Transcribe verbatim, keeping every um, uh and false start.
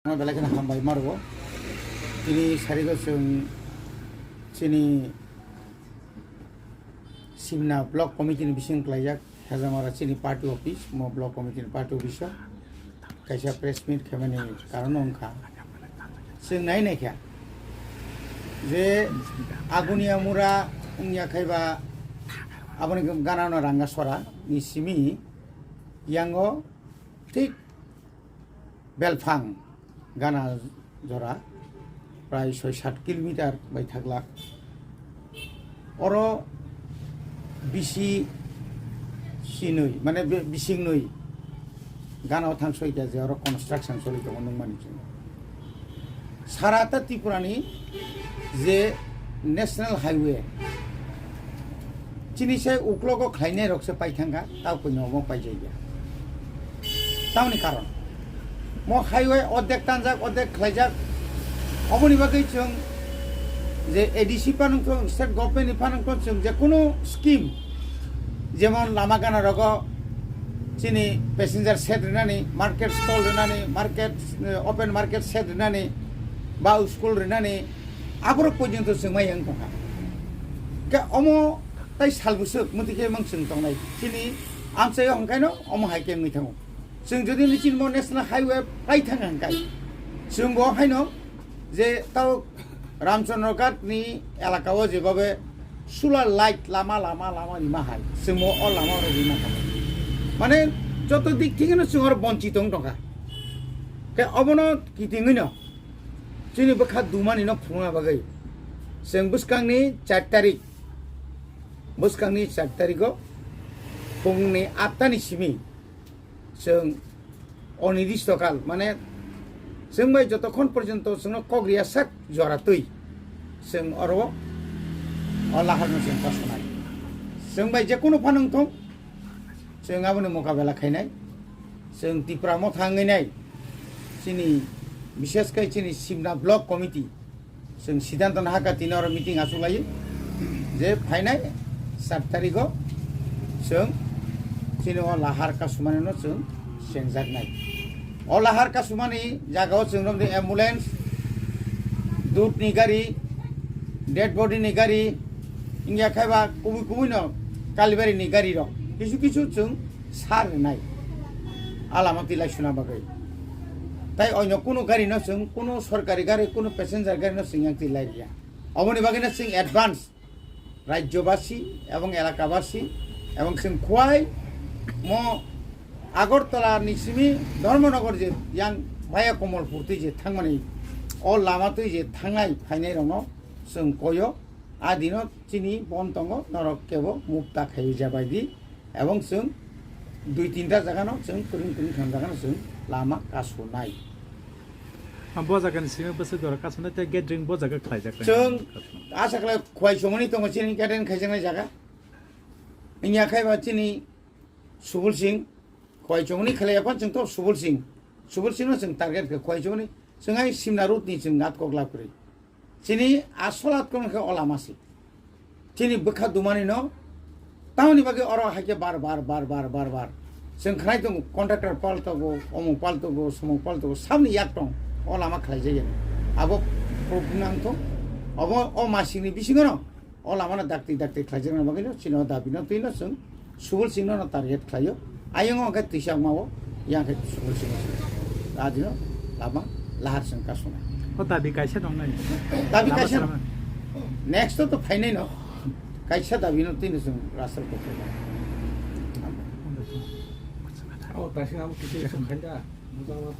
Ano belai kheno hambai ma rwo. Tini sarigo chwng chini Simna Block Committee ni bising klaijak Hezamara chini party office, mo Block Committee ni party office o kaisa press meet khaimani karon wngkha. Chwng nai naikha je Agunia Mura wngya khaiba aboni gana no Rangasora ni simi yango thik Belphang gana jora prai soi sat kilometer bai thaglak. Oro bisi sinoi, mane be-, bisingnoi gana o thang soi kha je oro construction choli tongo nung mani chwng. Sara ta Tripura ni je National Highway chini se uklogo khlainai rok se pai thangkha, tao koi no omo pai jai ya. Tamoni karon mo highway ordek tanjak, ordek khlaijak. Oboni bagwi chwng je A D C phanang thung, state government ni phanang thung, chwng je kunu scheme, jemon lama gana rogo chini passenger shed rinani, market stall rinani, market, eh, open market shed rinani, ba school rinani, aborok porjonto chwng mai wng tongkha. Khe omo tai sal bwswk mwtwi khe mang chwng tongnai. Chini amchaio hwnkhai no omo hai khe wngwi thango. Chwng jodi ni chini mo national highway pai thang hwnkhai, chwng bo haino je tao Ramchandra Ghat ni elaka o je babe solar light lama, lama, lama rima hai. Chwng bo o lama rok rima kha. Mane joto dik thik no chwng oro bonchit wng tongkha. Khe obono kitingwi no chini bwkha dumani no phunukna bagwi chwng bwskangni char tarik, bwskangni char tariko phungni atta ni simi chwng onirdisto kal, mane chwng bai jotokhon porjonto chwngno kok riya sak jora twi chwng oro o laharno chwng kasonai. Chwng bai jekunu phanang thung, chwng aboni mokabela khainai. Chwng Tipra Motha wngwi nai chini, bishesh khe chini Simna Block Committee, chwng siddhanto nahakha tini oro meeting achuk lai je phainai sat tariko chwng chini o lahar kasumani no chwng chengjaknai. O lahar kasumani jagao chwng romdi ambulance, dud ni gari, dead body ni gari, wngya khaiba kubui kubui no Kalibari ni gari rok kisu kisu chwng sar rwnai, a lama twi lai suna bagwi. Tai oino kunu gari no chwng, kunu sorkari gari, kunu passenger gari no chwng yang twi lai rwya. Oboni bagwi no chwng advance Rajyobasi ebong elakabasi ebong chwng Khwai mo Agartala ni simi Dharmanagar je yang via Kamalpur twi je thangmani, o lama twi je thangnai phainai rokno chwng koyo, a dino chini bon tongo, norok kebo mukta khaiwi jabai di. Ebong chwng dui tinta jagano chwng kwrwng kwrwng thang jagano chwng lama kasonai. Ah, bo jagani simi bwswk jora kasonai tei gathering bo jaga khlaijak. Chwng asa khlai Khwai chomoni tongo chini gathering khaijaknai jaga. Wngya khaiba chini Subul Singh, Khwai chomoni khlai yaphano chwng to Subul Singh. Subul Singh no chwng target khe Khwai chomoni. Chwng ai Simna road ni chwng ngat kok lab kwrwi. Chini asol atkon khe o lama se. Chini bwkha dumani no tamoni bagwi oro hai khe bar bar bar bar bar bar. Chwng khnai tongo contractor pal togo, omok pal togo, somok pal togo, sabni yak tong o lama khlai jagani. Abo problem nang thung. Obo o masingni bisingo no o lama no dakti dakti khlai jakna bagwi no chini o dabi no twi no chwng Subul Singh no target khlaio. Ayung o khe twisa ma o, yang khe Subul Singh no. Adino lama lahar chwng kasuna. O dabi kaisa dong nai. Dabi lama kaisa. Salama. Next to phainai no. Kaisa dabi no twi no chwng Rasta Road khe. O taising abo kisi sum khaida.